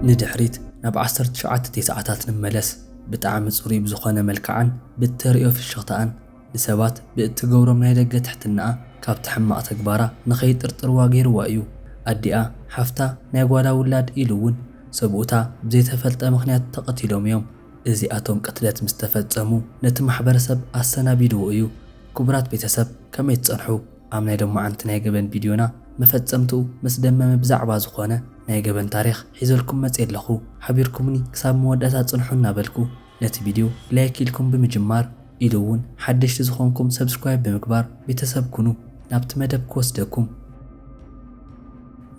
ንድሕሪት ናብ ዓሰርተ ትሽዓተ ሰዓታት ንመለስ። ብጣዕሚ ጽሩይ ብዝኾነ መልክዓን ብእተርእዮ ፍሽኽታኣን ንሰባት ብእትገብሮም ናይ ደገ ትሕትናኣ ካብቲ ሕማቕ ተግባራ ንኸይጥርጥርዋ ገይርዋ እዩ። ኣዲኣ፣ ሓፍታ፣ ናይ ጓላ ውላድ ኢሉ እውን ሰብኡታ ብዘይተፈልጠ ምኽንያት ተቐቲሎም እዮም። እዚኣቶም ቅትለት ምስ ተፈጸሙ ነቲ ማሕበረሰብ ኣሰናቢድዎ እዩ። ክቡራት ቤተሰብ ከመይ ትጸንሑ? ኣብ ናይ ሎማዓንቲ ናይ ገበን ቪድዮና መፈጸምትኡ ምስ ደመመ ብዛዕባ ዝኾነ ናይ ገበን ታሪኽ ሒዘልኩም መጽየ ኣለኹ። ሓቢርኩምኒ ክሳብ መወዳእታ ጽንሑ እናበልኩ ነቲ ቪድዮ ላይክ ኢልኩም ብምጅማር ኢሉ እውን ሓደሽቲ ዝኾንኩም ሰብስክራይብ ብምግባር ቤተሰብ ኩኑ። ናብቲ መደብ ክወስደኩም።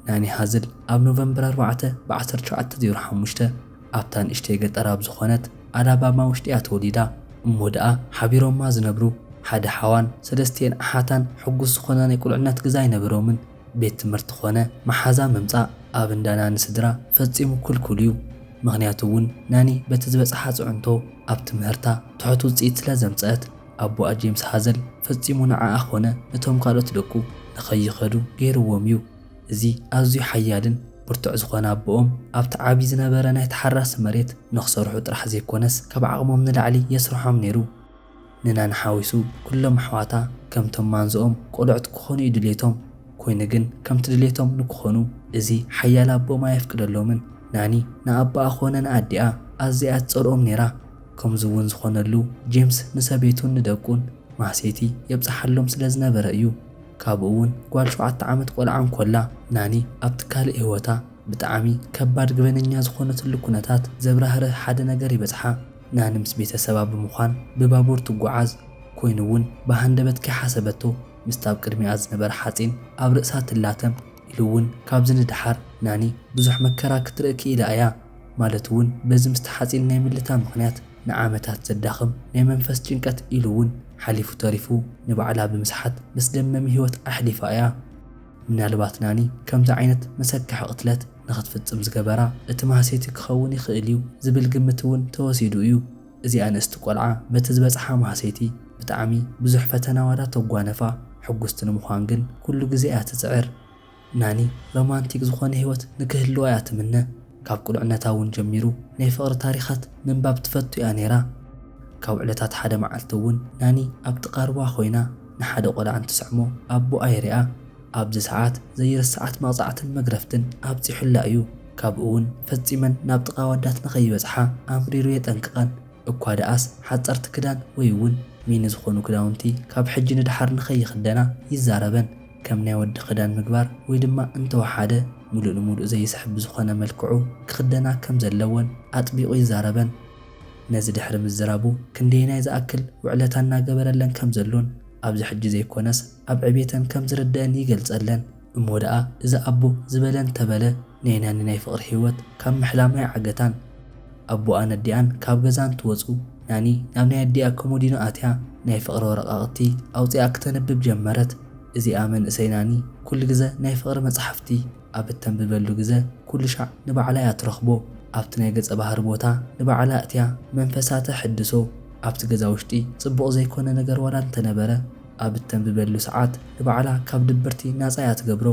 ናኒ ሃዝል ኣብ ኖቨምበር ኣርባዕተ ብ ዓሰርተ ትሽዓተ ዜሮ ሓሙሽተ ኣብታ ንእሽተይ ገጠር ኣብ ዝኾነት ኣላባማ ውሽጢ እያ ተወሊዳ። እሞ ደኣ ሓቢሮማ ዝነብሩ ሓደ ሓዋን ሰለስቲኤን ኣሓታን ሕጉስ ዝኾነ ናይ ቁልዕነት ግዜ ኣይነበሮምን። ቤት ትምህርቲ ኾነ መሓዛ ምምጻእ ኣብ እንዳ ናኒ ስድራ ፈጺሙ ክልኩል እዩ። ምኽንያቱ እውን ናኒ በቲ ዝበጽሓ ጽዕንቶ ኣብ ትምህርታ ትሑት ውጽኢት ስለ ዘምጸአት ኣቦኣ ጄምስ ሃዘል ፈጺሙ ንዓኣ ኾነ ነቶም ካልኦት ደቁ ንኸይኸዱ ገይርዎም እዩ። እዚ ኣዝዩ ሓያልን ብርቱዕ ዝኾነ ኣቦኦም ኣብቲ ዓቢ ዝነበረ ናይ ተሓራሲ መሬት ንኽሰርሑ ጥራሕ ዘይኮነስ ካብ ዓቕሞም ንላዕሊ የስርሖም ነይሩ። ንናኒ ሓዊሱ ኩሎም ኣሕዋታ ከምቶም ማንዝኦም ቆልዑት ክኾኑ እዩ ድሌቶም። ኮይኑ ግን ከምቲ ድሌቶም ንክኾኑ እዚ ሓያል ኣቦኦም ኣየፍቅደሎምን። ናኒ ንኣቦኣ ኾነ ንኣዲኣ ኣዝያ እያ ትጸልኦም ነይራ። ከምዚ እውን ዝኾነሉ ጄምስ ንሰበይቱን ንደቁን ማህሰይቲ የብጽሓሎም ስለ ዝነበረ እዩ። ካብኡ እውን ጓል ሸውዓተ ዓመት ቆልዓ እንኮላ ናኒ ኣብቲ ካልእ ህይወታ ብጣዕሚ ከባድ ገበነኛ ዝኾነትሉ ኩነታት ዘብራህርህ ሓደ ነገር ይበጽሓ። ናኒ ምስ ቤተሰባ ብምዃን ብባቡር ትጓዓዝ። ኮይኑ እውን ብሃንደበት ከይሓሰበቶ ምስቲ ኣብ ቅድሚኣ ዝነበረ ሓጺን ኣብ ርእሳ ትላተም። ኢሉ እውን ካብዚ ንደሓር ናኒ ብዙሕ መከራ ክትርኢ ክኢላ እያ። ማለት እውን በዚ ምስቲ ሓጺን ናይ ምልታ ምኽንያት ንዓመታት ዘዳኽም ናይ መንፈስ ጭንቀት ኢሉ እውን ሓሊፉ ተሪፉ ንባዕላ ብምስሓት መስደመሚ ህይወት ኣሕሊፋ እያ። ምናልባት ናኒ ከምዚ ዓይነት መሰክሒ ቅትለት ንኽትፍጽም ዝገበራ እቲ ማህሰይቲ ክኸውን ይኽእል እዩ ዝብል ግምት እውን ተወሲዱ እዩ። እዚኣ ንእስቲ ቆልዓ በቲ ዝበጽሓ ማህሰይቲ ብጣዕሚ ብዙሕ ፈተና ዋላ ተጓነፋ፣ ሕጉስቲ ንምዃን ግን ኩሉ ግዜ እያ ትጽዕር። ናኒ ሮማንቲክ ዝኾነ ህይወት ንክህልዋ እያ ትምነ። ካብ ቁልዕነታ እውን ጀሚሩ ናይ ፍቕሪ ታሪኻት ምንባብ ትፈቱ እያ ነይራ። ካብ ዕለታት ሓደ መዓልቲ እውን ናኒ ኣብ ጥቓ ሩባ ኮይና ንሓደ ቆልዓ እንትስዕሞ ኣቦኣ ይሪኣ። ኣብዚ ሰዓት ዘይርስዓት መቕጻዕትን መግረፍትን ኣብጺሑላ እዩ። ካብኡ እውን ፈጺመን ናብ ጥቓ ኣወዳት ንኸይበጽሓ ኣምሪሩ የጠንቅቐን። እኳ ደኣስ ሓጸርቲ ክዳን ወይ እውን ሚኒ ዝኾኑ ክዳውንቲ ካብ ሕጂ ንደሓር ንኸይኽደና ይዛረበን። ከም ናይ ወዲ ክዳን ምግባር ወይ ድማ እንተወሓደ ሙሉእ ንሙሉእ ዘይስሕብ ብዝኾነ መልክዑ ክኽደና ከም ዘለወን ኣጥቢቑ ይዛረበን። ነዚ ድሕሪ ምዝራቡ ክንደየናይ ዝኣክል ውዕለታ እናገበረለን ከም ዘሎን ኣብዚ ሕጂ ዘይኮነስ ኣብ ዕቤተን ከም ዝርደአን ይገልጸለን። እሞ ደኣ እዚ ኣቦ ዝበለ እንተበለ ናይ ናኒ ናይ ፍቕሪ ህይወት ካብ ምሕላም ኣይዓገታን። ኣቦኣን ኣዲኣን ካብ ገዛ እንትወጹ ናኒ ናብ ናይ ኣዲኣ ኮሞዲኖ ኣትያ ናይ ፍቕሪ ወረቓቕቲ ኣውጺኣ ክተንብብ ጀመረት። እዚኣ መንእሰይ ናኒ ኩሉ ግዘ ናይ ፍቕሪ መጽሓፍቲ ኣብ እተንብበሉ ግዘ ኩሉ ሻዕ ንባዕላ እያ ትረኽቦ። ኣብቲ ናይ ገጸ ባህሪ ቦታ ንባዕላ ኣእትያ መንፈሳ ተሐድሶ። ኣብቲ ገዛ ውሽጢ ጽቡቕ ዘይኮነ ነገር ዋላ እንተነበረ ኣብ እተንብበሉ ሰዓት ንባዕላ ካብ ድብርቲ ናጻ እያ ትገብሮ።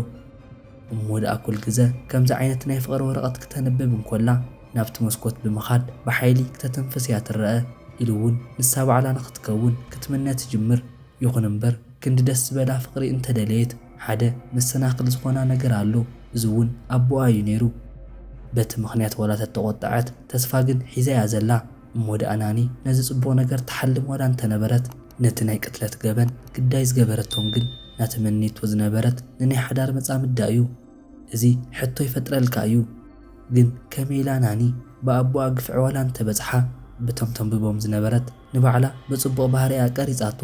እሞ ደኣ ኩል ግዘ ከምዚ ዓይነት ናይ ፍቕሪ ወረቐት ክተንብብ እንኮላ ናብቲ መስኮት ብምኻድ ብሓይሊ ክተተንፍስ እያ ትረአ ኢሉ እውን ንሳ ባዕላ ንኽትከውን ክትምነ ትጅምር። ይኹን እምበር ክንዲ ደስ ዝበላ ፍቕሪ እንተደለየት ሓደ መሰናኽል ዝኾና ነገር ኣሎ። እዚ እውን ኣቦኣ እዩ ነይሩ። በቲ ምኽንያት ዋላ ተተቖጠዐት ተስፋ ግን ሒዛ እያ ዘላ። እሞ ደኣ ናኒ ነዚ ጽቡቕ ነገር ትሓልም ዋላ እንተነበረት ነቲ ናይ ቅትለት ገበን ግዳይ ዝገበረቶም ግን ናተመነይቶ ዝነበረት ንናይ ሓዳር መጻምዳ እዩ። እዚ ሕቶ ይፈጥረልካ እዩ። ግን ከመይ ኢላ ናኒ ብኣቦኣ ግፍዒ ዋላ እንተበጽሓ ብቶም ተንብቦም ዝነበረት ንባዕላ ብጽቡቕ ባህሪኣ ቀሪጻቶ።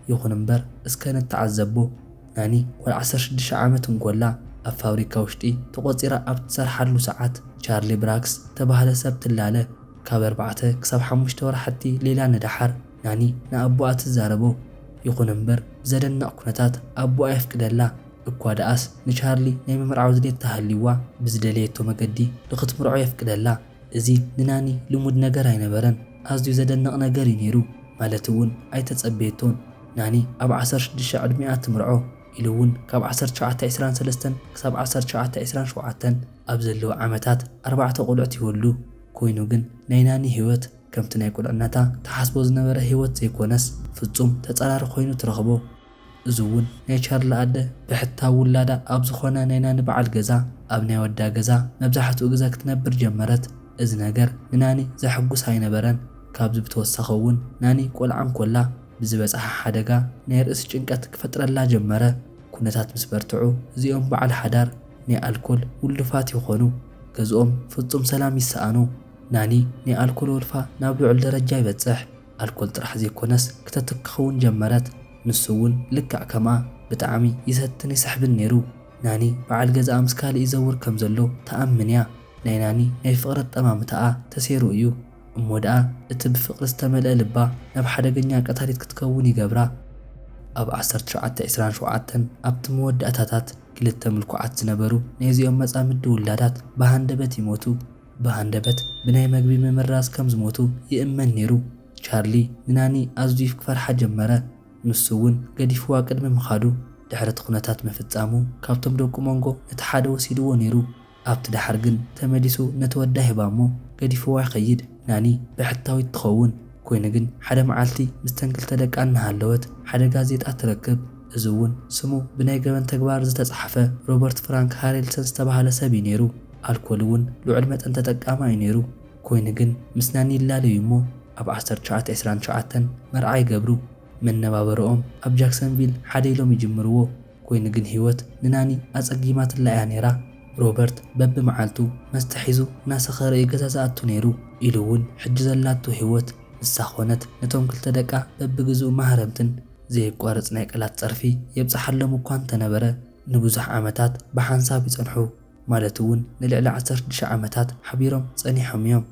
ይኹን እምበር እስከ ንተዓዘቦ። ናኒ ጓል ዓሰርተ ሽዱሽተ ዓመት እንኮላ ኣብ ፋብሪካ ውሽጢ ተቖጺራ ኣብ ትሰርሓሉ ሰዓት ቻርሊ ብራክስ ተባህለ ሰብ ትላለ። ካብ ኣርባዕተ ክሳብ ሓሙሽተ ወራሕቲ ሌላ ንደሓር ናኒ ንኣቦኣ ትዛረቦ። ይኹን እምበር ብዘደንቕ ኩነታት ኣቦኣ የፍቅደላ። እኳ ደኣስ ንቻርሊ ናይ ምምርዓው ድሌት ተሃልይዋ ብዝደለየቶ መገዲ ንኽትምርዖ የፍቅደላ። እዚ ንናኒ ልሙድ ነገር ኣይነበረን። ኣዝዩ ዘደንቕ ነገር እዩ ነይሩ። ማለት እውን ኣይተጸበየቶን። ናኒ ኣብ ዓሰርተ ሽዱሽተ ዕድሚኣ ትምርዖ። ኢሉ እውን ካብ ዓሰርተ ትሽዓተ ዕስራን ሰለስተን ክሳብ ዓሰርተ ትሽዓተ ዕስራን ሸውዓተን ኣብ ዘለዉ ዓመታት ኣርባዕተ ቆልዑት ይወሉ። ኮይኑ ግን ናይ ናኒ ህይወት ከምቲ ናይ ቁልዕነታ ትሓስቦ ዝነበረ ህይወት ዘይኮነስ ፍጹም ተጻራሪ ኮይኑ ትረኽቦ። እዚ እውን ናይ ቻርሊ ኣደ ብሕታዊ ውላዳ ኣብ ዝኾነ ናይ ናኒ በዓል ገዛ ኣብ ናይ ወዳ ገዛ መብዛሕትኡ ግዜ ክትነብር ጀመረት። እዚ ነገር ንናኒ ዘሐጉስ ኣይነበረን። ካብዚ ብተወሳኺ እውን ናኒ ቆልዓ እንኮላ ብዝበጽሓ ሓደጋ ናይ ርእሲ ጭንቀት ክፈጥረላ ጀመረ። ኩነታት ምስ በርትዑ እዚኦም በዓል ሓዳር ናይ ኣልኮል ውሉፋት ይኾኑ። ገዝኦም ፍጹም ሰላም ይሰኣኖ። ናኒ ናይ ኣልኮል ወልፋ ናብ ልዑል ደረጃ ይበጽሕ። ኣልኮል ጥራሕ ዘይኮነስ ክተትክ ክኸውን ጀመረት። ንሱ እውን ልክዕ ከምኣ ብጣዕሚ ይሰትን ይስሕብን ነይሩ። ናኒ በዓል ገዛኣ ምስ ካልእ ይዘውር ከም ዘሎ ትኣምን እያ። ናይ ናኒ ናይ ፍቕሪ ኣጠማምታኣ ተሰይሩ እዩ። እሞ ደኣ እቲ ብፍቕሪ ዝተመልአ ልባ ናብ ሓደገኛ ቀታሊት ክትከውን ይገብራ። ኣብ ዓሰርተ ትሽዓተ ዕስራን ሸውዓተን ኣብቲ መወዳእታታት ክልተ ምልኩዓት ዝነበሩ ናይዚኦም መጻምዲ ውላዳት ብሃንደበት ይሞቱ። ብሃንደበት ብናይ መግቢ ምምራዝ ከም ዝሞቱ ይእመን ነይሩ። ቻርሊ ንናኒ ኣዝዩ ክፈርሓ ጀመረ። ንሱ እውን ገዲፍዋ ቅድሚ ምኻዱ ድሕሪ እቲ ኩነታት ምፍጻሙ ካብቶም ደቁ መንጎ ነቲ ሓደ ወሲድዎ ነይሩ። ኣብቲ ደሓር ግን ተመሊሱ ነቲ ወዳ ሂባ እሞ ገዲፍዋ ይኸይድ። ናኒ ብሕታዊት ትኸውን። ኮይኑ ግን ሓደ መዓልቲ ምስተን ክልተ ደቃ እናሃለወት ሓደ ጋዜጣ ትረክብ። እዚ እውን ስሙ ብናይ ገበን ተግባር ዝተጻሕፈ ሮበርት ፍራንክ ሃሬልሰን ዝተባህለ ሰብ እዩ ነይሩ። ኣልኮል እውን ልዑል መጠን ተጠቃማ እዩ ነይሩ። ኮይኑ ግን ምስ ናኒ ይላለዩ እሞ ኣብ ዓሰርተ ትሽዓተ ዕስራን ትሽዓተን መርዓ ይገብሩ። መነባበርኦም ኣብ ጃክሰንቪል ሓደ ኢሎም ይጅምርዎ። ኮይኑ ግን ህይወት ንናኒ ኣጸጊማትላ እያ ነይራ። ሮበርት በብመዓልቱ መስተ ሒዙ እናሰኸረ እዩ ገዛ ዝኣቱ ነይሩ። ኢሉ እውን ሕጂ ዘላቶ ህይወት ንሳ ኾነት ነቶም ክልተ ደቃ በብግዝኡ ማህረምትን ዘየቋርጽ ናይ ቃላት ጸርፊ የብጽሓሎም እኳ እንተነበረ፣ ንብዙሕ ዓመታት ብሓንሳብ ይጸንሑ። ማለት እውን ንልዕሊ ዓሰርተ ሽዱሽተ ዓመታት ሓቢሮም ጸኒሖም እዮም።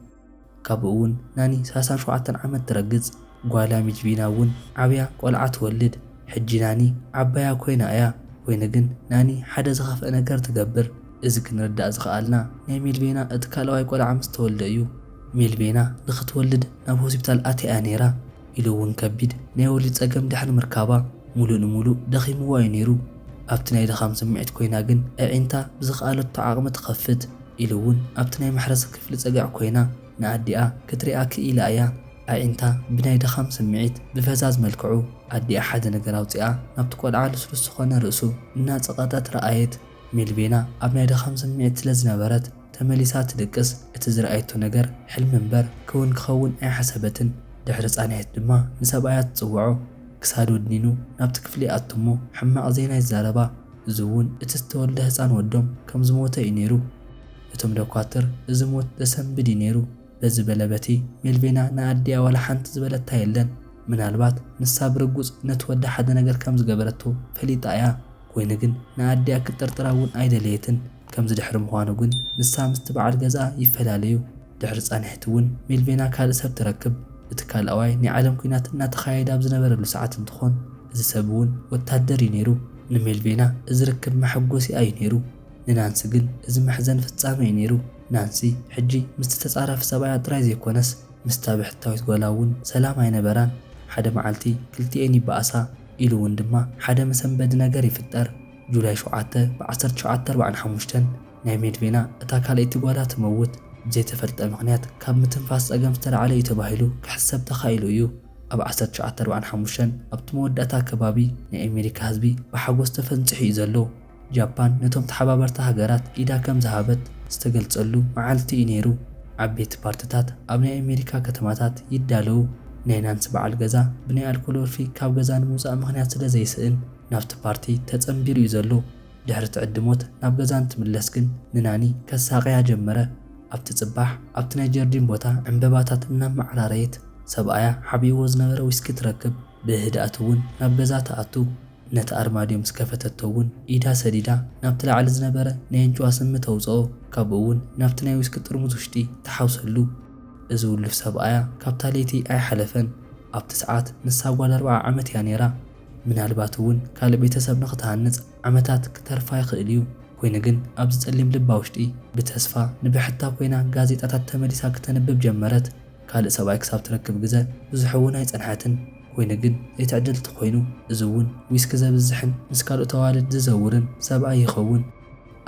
ካብኡ እውን ናኒ ሰላሳን ሸውዓተን ዓመት ትረግጽ። ጓላ ሚልቬና እውን ዓብያ ቆልዓ ትወልድ። ሕጂ ናኒ ዓባያ ኮይና እያ። ኮይኑ ግን ናኒ ሓደ ዝኸፍአ ነገር ትገብር። እዚ ክንርዳእ ዝኸኣልና ናይ ሚልቬና እቲ ካልኣዋይ ቆልዓ ምስ ተወልደ እዩ። ሚልቬና ንኽትወልድ ናብ ሆስፒታል ኣትያ እያ ነይራ። ኢሉ እውን ከቢድ ናይ ወሊድ ጸገም ድሕሪ ምርካባ ሙሉእ ንሙሉእ ደኺምዋ እዩ ነይሩ። ኣብቲ ናይ ድኻም ስምዒት ኮይና ግን ኣዒንታ ብዝኸኣለቶ ዓቕሚ ትኸፍት። ኢሉ እውን ኣብቲ ናይ ማሕረስ ክፍሊ ጸግዒ ኮይና ንኣዲኣ ክትሪኣ ክኢላ እያ። ኣዒንታ ብናይ ድኻም ስምዒት ብፈዛዝ መልክዑ ኣዲኣ ሓደ ነገር ኣውጺኣ ናብቲ ቆልዓ ልስሉስ ዝኾነ ርእሱ እናጸቐጠት ረኣየት። ሚልቬና ኣብ ናይ ድኻም ስምዒት ስለ ዝነበረት ተመሊሳ ትድቅስ። እቲ ዝረኣየቶ ነገር ሕልሚ እምበር ክውን ክኸውን ኣይሓሰበትን። ድሕሪ ጻንሒት ድማ ንሰብኣያ ትጽውዖ። ክሳዱ ድኒኑ ናብቲ ክፍሊ ይኣቱ እሞ ሕማቕ ዜና ይዛረባ። እዚ እውን እቲ ዝተወልደ ህጻን ወዶም ከም ዝሞተ እዩ ነይሩ። እቶም ዶኳትር እዚ ሞት ዘሰንብድ እዩ ነይሩ። በዚ በለ በቲ ሜልቬና ንኣዲኣ ዋላ ሓንቲ ዝበለታ የለን። ምናልባት ንሳ ብርጉጽ ነቲ ወዳ ሓደ ነገር ከም ዝገበረቶ ፈሊጣ እያ። ኮይኑ ግን ንኣዲኣ ክትጥርጥራ እውን ኣይደለየትን። ከምዚ ድሕሪ ምዃኑ ግን ንሳ ምስቲ በዓል ገዝኣ ይፈላለዩ። ድሕሪ ጻንሒት እውን ሜልቬና ካልእ ሰብ ትረክብ። እቲ ካልኣዋይ ናይ ዓለም ኲናት እናተኻየደ ኣብ ዝነበረሉ ሰዓት እንትኾን፣ እዚ ሰብ እውን ወታደር እዩ ነይሩ። ንሜልቬና እዚ ርክብ መሐጎሲኣ እዩ ነይሩ። ንናንሲ ግን እዚ መሕዘን ፍጻመ እዩ ነይሩ። ናንሲ ሕጂ ምስቲ ተጻራፊ ሰብኣያ ጥራይ ዘይኮነስ ምስታ ብሕታዊት ጓላ እውን ሰላም ኣይነበራን። ሓደ መዓልቲ ክልቲኤን ይበኣሳ፣ ኢሉ እውን ድማ ሓደ መሰንበዲ ነገር ይፍጠር። ጁላይ ሸውዓተ ብ ዓሰርተ ትሽዓተ ኣርባዓን ሓሙሽተን ናይ ሜልቬና እታ ካልኣይቲ ጓላ ትመውት። ብዘይተፈልጠ ምኽንያት ካብ ምትንፋስ ጸገም ዝተላዕለ እዩ ተባሂሉ ክሕሰብ ተኻኢሉ እዩ። ኣብ ዓሰርተ ትሽዓተ ኣርባዓን ሓሙሽተን ኣብቲ መወዳእታ ከባቢ ናይ ኣሜሪካ ህዝቢ ብሓጎስ ተፈንጺሑ እዩ ዘሎ። ጃፓን ነቶም ተሓባበርቲ ሃገራት ኢዳ ከም ዝሃበት ዝተገልጸሉ መዓልቲ እዩ ነይሩ። ዓበይቲ ፓርትታት ኣብ ናይ ኣሜሪካ ከተማታት ይዳለዉ። ናይ ናንሲ በዓል ገዛ ብናይ ኣልኮል ወልፊ ካብ ገዛ ንምውጻእ ምኽንያት ስለ ዘይስእን ናብቲ ፓርቲ ተጸንቢሩ እዩ ዘሎ። ድሕሪ ትዕድሞት ናብ ገዛ እንትምለስ ግን ንናኒ ከሳቕያ ጀመረ። ኣብቲ ጽባሕ ኣብቲ ናይ ጀርዲን ቦታ ዕምበባታት እናመዓራረየት ሰብኣያ ሓቢእዎ ዝነበረ ዊስኪ ትረክብ። ብህድኣት እውን ናብ ገዛ ትኣቱ። ነቲ ኣርማድዮ ምስ ከፈተቶ እውን ኢዳ ሰዲዳ ናብቲ ላዕሊ ዝነበረ ናይ ኣንጭዋ ስሚ ተውጽኦ። ካብኡ እውን ናብቲ ናይ ዊስኪ ጥርሙዝ ውሽጢ ትሓውሰሉ። እዚ ውሉፍ ሰብኣያ ካብታ ለይቲ ኣይሓለፈን። ኣብቲ ሰዓት ንሳ ጓል ኣርብዓ ዓመት እያ ነይራ። ምናልባት እውን ካልእ ቤተሰብ ንኽትሃንጽ ዓመታት ክተርፋ ይኽእል እዩ። ኮይኑ ግን ኣብዚ ጸሊም ልባ ውሽጢ ብተስፋ ንብሕታ ኮይና ጋዜጣታት ተመሊሳ ክተንብብ ጀመረት። ካልእ ሰብኣይ ክሳብ ትረክብ ግዘ ብዙሕ እውን ኣይጸንሐትን። ኮይኑ ግን ዘይትዕድልቲ ኮይኑ፣ እዚ እውን ዊስኪ ዘብዝሕን ምስ ካልኦት ኣዋልድ ዝዘውርን ሰብኣይ ይኸውን።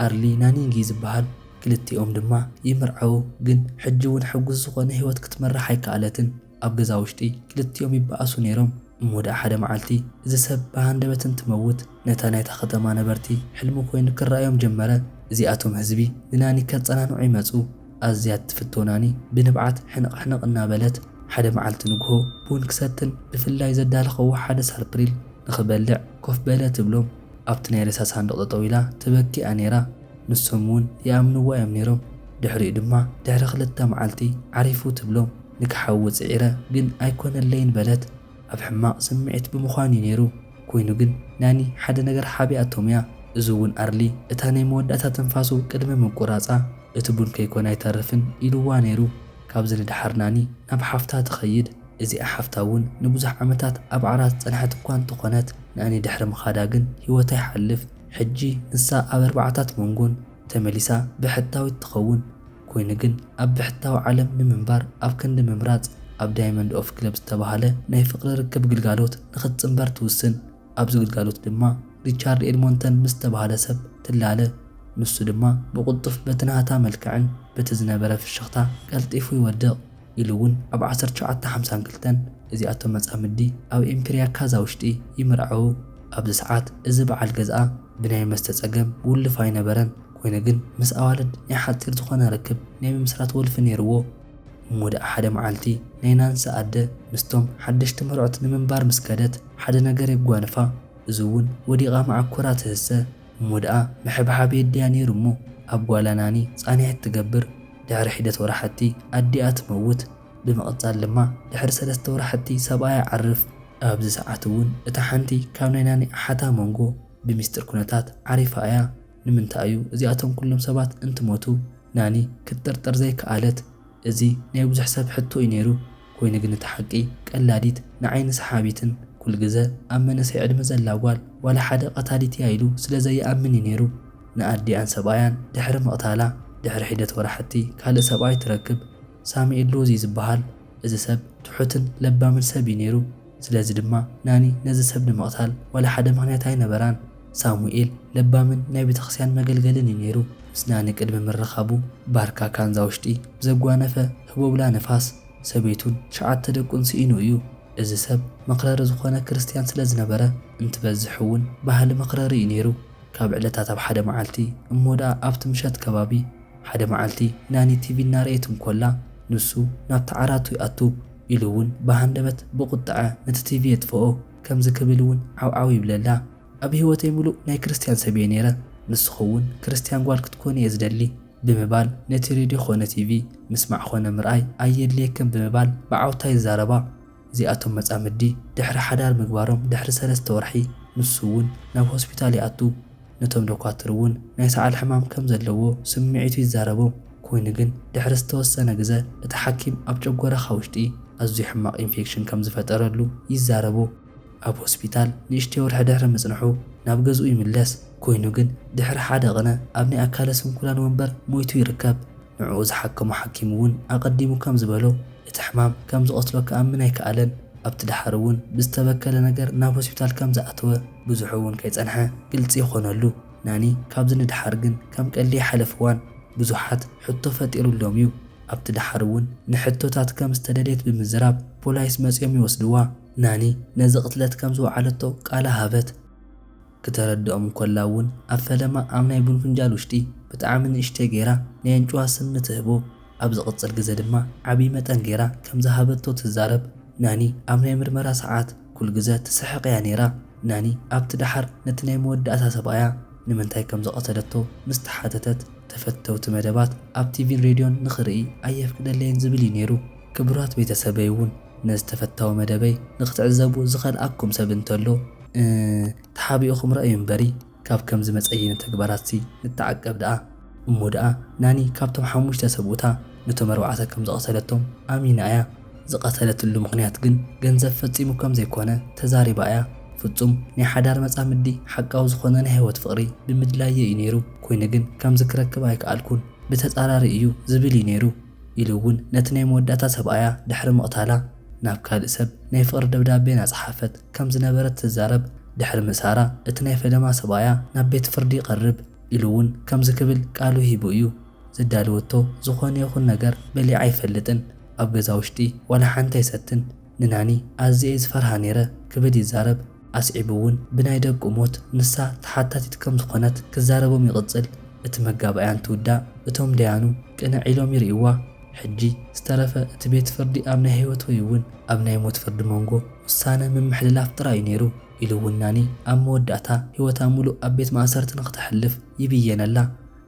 ኣርሊ ናኒንጊ ዝበሃል። ክልቲኦም ድማ ይምርዓው፣ ግን ሕጂ እውን ሕጉስ ዝኾነ ህይወት ክትመርሕ ኣይከኣለትን። ኣብ ገዛ ውሽጢ ክልቲኦም ይበኣሱ ነይሮም። እሞ ደኣ ሓደ መዓልቲ እዚ ሰብ ብሃንደበት እንትመውት፣ ነታ ናይታ ከተማ ነበርቲ ሕልሚ ኮይኑ ክረኣዮም ጀመረ። እዚኣቶም ህዝቢ ንናኒ ከጸናንዑ ይመጹ። ኣዝያ እትፍቶ ናኒ ብንብዓት ሕንቕ ሕንቕ እናበለት፣ ሓደ መዓልቲ ንግሆ ቡን ክሰትን ብፍላይ ዘዳለኸዎ ሓደ ሳርፕሪል ንኽበልዕ ኮፍ በለ ትብሎም። ኣብቲ ናይ ሬሳ ሳንዱቕ ጠጠው ኢላ ተበኪኣ ነይራ። ንሶም እውን ይኣምንዋ እዮም ነይሮም። ድሕሪኡ ድማ ድሕሪ ክልተ መዓልቲ ዓሪፉ ትብሎም። ንክሓዊ ጽዒረ ግን ኣይኮነለይን በለት። ኣብ ሕማቕ ስምዒት ብምዃን እዩ ነይሩ። ኮይኑ ግን ናኒ ሓደ ነገር ሓቢኣቶም እያ። እዚ እውን ኣርሊ እታ ናይ መወዳእታ ትንፋሱ ቅድሚ ምቁራጻ እቲ ቡን ከይኮነ ኣይተርፍን ኢልዋ ነይሩ። ካብዚ ንደሓር ናኒ ናብ ሓፍታ ትኸይድ። እዚኣ ሓፍታ እውን ንብዙሕ ዓመታት ኣብ ዓራት ዝጸንሐት እኳ እንተኾነት፣ ናኒ ድሕሪ ምኻዳ ግን ህይወታ ይሓልፍ። ሕጂ ንሳ ኣብ ኣርባዓታት መንጎን ተመሊሳ ብሕታዊት ትኸውን። ኮይኑ ግን ኣብ ብሕታዊ ዓለም ንምንባር ኣብ ክንዲ ምምራጽ ኣብ ዳይመንድ ኦፍ ክለብ ዝተባህለ ናይ ፍቕሪ ርክብ ግልጋሎት ንኽትጽንበር ትውስን። ኣብዚ ግልጋሎት ድማ ሪቻርድ ኤድሞንተን ምስ ዝተባህለ ሰብ ትላለ። ንሱ ድማ ብቕልጡፍ በቲ ናህታ መልክዕን በቲ ዝነበረ ፍሽኽታ ቀልጢፉ ይወድቕ። ኢሉ እውን ኣብ ዓሰርተ ትሽዓተ ሓምሳን ክልተን እዚኣቶም መጻምዲ ኣብ ኢምፔርያ ካዛ ውሽጢ ይምርዓዉ። ኣብዚ ሰዓት እዚ በዓል ገዝኣ ብናይ መስተ ጸገም ውልፍ ኣይነበረን። ኮይኑ ግን ምስ ኣዋልድ ናይ ሓጺር ዝኾነ ርክብ ናይ ምምስራት ወልፊ ነይርዎ። እሞ ደኣ ሓደ መዓልቲ ናይ ናንሲ ኣደ ምስቶም ሓደሽቲ መርዑት ንምንባር ምስ ከደት ሓደ ነገር የጓንፋ። እዚ እውን ወዲቓ መዓኮራ ትህሰ። እሞ ደኣ ምሕብሓብ የድልያ ነይሩ እሞ ኣብ ጓላ ናኒ ጻንሒት ትገብር። ድሕሪ ሒደት ወራሕቲ ኣዲኣ ትመውት። ብምቕጻል ድማ ድሕሪ ሰለስተ ወራሕቲ ሰብኣያ ይዓርፍ። ኣብዚ ሰዓት እውን እታ ሓንቲ ካብ ናይ ናኒ ኣሓታ መንጎ ብሚስጥር ኩነታት ዓሪፋ እያ። ንምንታይ እዩ እዚኣቶም ኩሎም ሰባት እንትሞቱ ናኒ ክትጥርጥር ዘይከኣለት? እዚ ናይ ብዙሕ ሰብ ሕቶ እዩ ነይሩ። ኮይኑ ግን እቲ ሓቂ ቀላዲት ንዓይኒ ሰሓቢትን ኩል ግዘ ኣብ መንእሰይ ዕድመ ዘላ ጓል ዋላ ሓደ ቀታሊት እያ ኢሉ ስለ ዘይኣምን እዩ ነይሩ። ንኣዲኣን ሰብኣያን ድሕሪ ምቕታላ ድሕሪ ሒደት ወራሕቲ ካልእ ሰብኣይ ትረክብ። ሳሙኤል ሎዚ ዝበሃል እዚ ሰብ ትሑትን ለባምን ሰብ እዩ ነይሩ። ስለዚ ድማ ናኒ ነዚ ሰብ ንምቕታል ዋላ ሓደ ምኽንያት ኣይነበራን። ሳሙኤል ለባምን ናይ ቤተክርስትያን መገልገልን እዩ ነይሩ። ምስ ናኒ ቅድሚ ምርኻቡ ባርካ ካንዛ ውሽጢ ብዘጓነፈ ህቦብላ ንፋስ ሰበይቱን ትሽዓተ ደቁን ስኢኑ እዩ። እዚ ሰብ መኽረሪ ዝኾነ ክርስትያን ስለ ዝነበረ እንትበዝሕ እውን ባህሊ መኽረሪ እዩ ነይሩ። ካብ ዕለታት ኣብ ሓደ መዓልቲ እሞ ደኣ ኣብቲ ምሸት ከባቢ ሓደ መዓልቲ ናኒ ቲቪ እናረኣየት እንኮላ ንሱ ናብቲ ዓራቱ ይኣቱ ኢሉ እውን ብሃንደበት ብቁጥዐ ነቲ ቲቪ የጥፍኦ። ከምዚ ክብል እውን ዓውዓው ይብለላ። ኣብ ህይወተይ ምሉእ ናይ ክርስትያን ሰብ እየ ነይረ። ንስኺ እውን ክርስትያን ጓል ክትኮኒ እየ ዝደሊ ብምባል ነቲ ሬድዮ ኾነ ቲቪ ምስማዕ ኾነ ምርኣይ ኣየድልየክን ብምባል ብዓውታ ይዛረባ። እዚኣቶም መጻምዲ ድሕሪ ሓዳር ምግባሮም ድሕሪ ሰለስተ ወርሒ ንሱ እውን ናብ ሆስፒታል ይኣቱ። ነቶም ዶኳትር እውን ናይ ሰዓል ሕማም ከም ዘለዎ ስምዒቱ ይዛረቦም። ኮይኑ ግን ድሕሪ ዝተወሰነ ግዘ እቲ ሓኪም ኣብ ጨጎራኻ ውሽጢ ኣዝዩ ሕማቕ ኢንፌክሽን ከም ዝፈጠረሉ ይዛረቦ። ኣብ ሆስፒታል ንእሽተይ ወርሒ ድሕሪ ምጽንሑ ናብ ገዝኡ ይምለስ። ኮይኑ ግን ድሕሪ ሓደ ቅነ ኣብ ናይ ኣካለ ስንኩላን ወንበር ሞይቱ ይርከብ። ንዕኡ ዝሓከሞ ሓኪም እውን ኣቐዲሙ ከም ዝበሎ እቲ ሕማም ከም ዝቐትሎ ክኣምን ኣይከኣለን። ኣብቲ ደሓር እውን ብዝተበከለ ነገር ናብ ሆስፒታል ከም ዝኣተወ ብዙሕ እውን ከይጸንሐ ግልጺ ይኾነሉ። ናኒ ካብዚ ንደሓር ግን ከም ቀልዲ ይሓለፍዋን ብዙሓት ሕቶ ፈጢሩሎም እዩ። ኣብቲ ደሓር እውን ንሕቶታት ከም ዝተደልየት ብምዝራብ ፖላይስ መጺኦም ይወስድዋ። ናኒ ነዚ ቅትለት ከም ዝወዓለቶ ቃላ ሃበት። ክተረድኦም እንኮላ እውን ኣብ ፈለማ ኣብ ናይ ቡን ፍንጃል ውሽጢ ብጣዕሚ ንእሽተይ ገይራ ናይ ኣንጭዋ ስም ትህቦ። ኣብ ዝቕጽል ግዘ ድማ ዓብዪ መጠን ገይራ ከም ዝሃበቶ ትዛረብ። ናኒ ኣብ ናይ ምርመራ ሰዓት ኩል ግዘ ትስሕቕ እያ ነይራ። ናኒ ኣብቲ ደሓር ነቲ ናይ መወዳእታ ሰብኣያ ንምንታይ ከም ዝቐተለቶ ምስ ተሓተተት፣ ተፈተውቲ መደባት ኣብ ቲቪን ሬድዮን ንኽርኢ ኣየፍቅደለይን ዝብል እዩ ነይሩ። ክቡራት ቤተሰበይ እውን ነዚ ተፈታዊ መደበይ ንኽትዕዘቡ ዝኸልኣኩም ሰብ እንተሎ፣ እ፣ ተሓቢእኹም ረኣዩ እምበሪ፣ ካብ ከምዚ መጸየኒ ተግባራትሲ ንተዓቀብ ደኣ። እሞ ደኣ ናኒ ካብቶም ሓሙሽተ ሰብኡታ ነቶም ኣርባዕተ ከም ዝቐተለቶም ኣሚና እያ። ዝቐተለትሉ ምኽንያት ግን ገንዘብ ፈጺሙ ከም ዘይኮነ ተዛሪባ እያ። ፍጹም ናይ ሓዳር መጻምዲ ሓቃዊ ዝኾነ ናይ ህይወት ፍቕሪ ብምድላየ እዩ ነይሩ። ኮይኑ ግን ከምዚ ክረክብ ኣይከኣልኩን። ብተጻራሪ እዩ ዝብል እዩ ነይሩ። ኢሉ እውን ነቲ ናይ መወዳእታ ሰብኣያ ድሕሪ ምቕታላ ናብ ካልእ ሰብ ናይ ፍቕሪ ደብዳቤ እናጸሓፈት ከም ዝነበረት ትዛረብ። ድሕሪ ምእሳራ እቲ ናይ ፈለማ ሰብኣያ ናብ ቤት ፍርዲ ይቐርብ ኢሉ እውን ከምዚ ክብል ቃሉ ሂቡ እዩ። ዘዳለወቶ ዝኾነ ይኹን ነገር በሊዓ ኣይፈልጥን። ኣብ ገዛ ውሽጢ ዋላ ሓንቲ ኣይሰትን። ንናኒ ኣዝየ እየ ዝፈርሃ ነይረ ክብል ይዛረብ። ኣስዒቡ እውን ብናይ ደቁ ሞት ንሳ ተሓታቲት ከም ዝኾነት ክዛረቦም ይቕጽል። እቲ መጋባእያ እንትውዳእ እቶም ደያኑ ቅንዕ ኢሎም ይርእይዋ። ሕጂ ዝተረፈ እቲ ቤት ፍርዲ ኣብ ናይ ህይወት ወይ እውን ኣብ ናይ ሞት ፍርዲ መንጎ ውሳነ ምምሕልላፍ ጥራይ እዩ ነይሩ ኢሉ እውን ናኒ ኣብ መወዳእታ ህይወታ ሙሉእ ኣብ ቤት ማእሰርቲ ንክተሕልፍ ይብየነላ።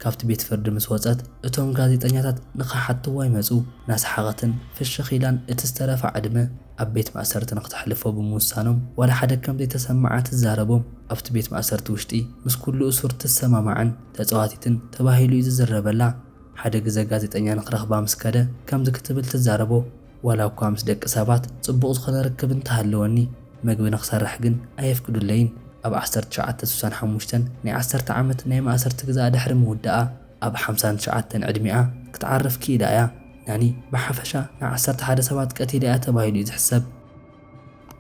ካብቲ ቤት ፍርዲ ምስ ወጸት እቶም ጋዜጠኛታት ንኸሓትዋ ይመጹ። እናሰሓቐትን ፍሽኽ ኢላን እቲ ዝተረፈ ዕድመ ኣብ ቤት ማእሰርቲ ንክተሕልፎ ብምውሳኖም ዋላ ሓደ ከም ዘይተሰምዓ ትዛረቦም። ኣብቲ ቤት ማእሰርቲ ውሽጢ ምስ ኩሉ እሱር ትሰማማዕን ተጻዋቲትን ተባሂሉ እዩ ዝዝረበላ። ሓደ ግዘ ጋዜጠኛ ንክረኽባ ምስ ከደ ከምዚ ክትብል ትዛረቦ። ዋላ እኳ ምስ ደቂ ሰባት ጽቡቕ ዝኾነ ርክብ እንተሃለወኒ መግቢ ንክሰርሕ ግን ኣየፍቅዱለይን። ኣብ ዓሰርተ ትሽዓተ ስሳን ሓሙሽተን ናይ ዓሰርተ ዓመት ናይ ማእሰርቲ ግዛኣ ድሕሪ ምውዳኣ ኣብ ሓምሳን ትሽዓተን ዕድሚኣ ክትዓርፍ ክኢላ እያ። ናኒ ብሓፈሻ ንዓሰርተ ሓደ ሰባት ቀቲላ እያ ተባሂሉ እዩ ዝሕሰብ።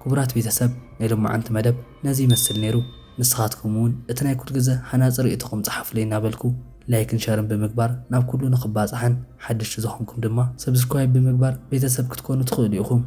ክቡራት ቤተሰብ ናይ ሎማዓንቲ መደብ ነዚ ይመስል ነይሩ። ንስኻትኩም እውን እቲ ናይ ኩል ግዘ ሃናፂ ርእይቶኹም ፀሓፉለይ እናበልኩ ላይክን ሸርን ብምግባር ናብ ኩሉ ንኽባፃሕን ሓደሽቲ ዝኾንኩም ድማ ሰብስክራይብ ብምግባር ቤተሰብ ክትኮኑ ትኽእሉ ኢኹም።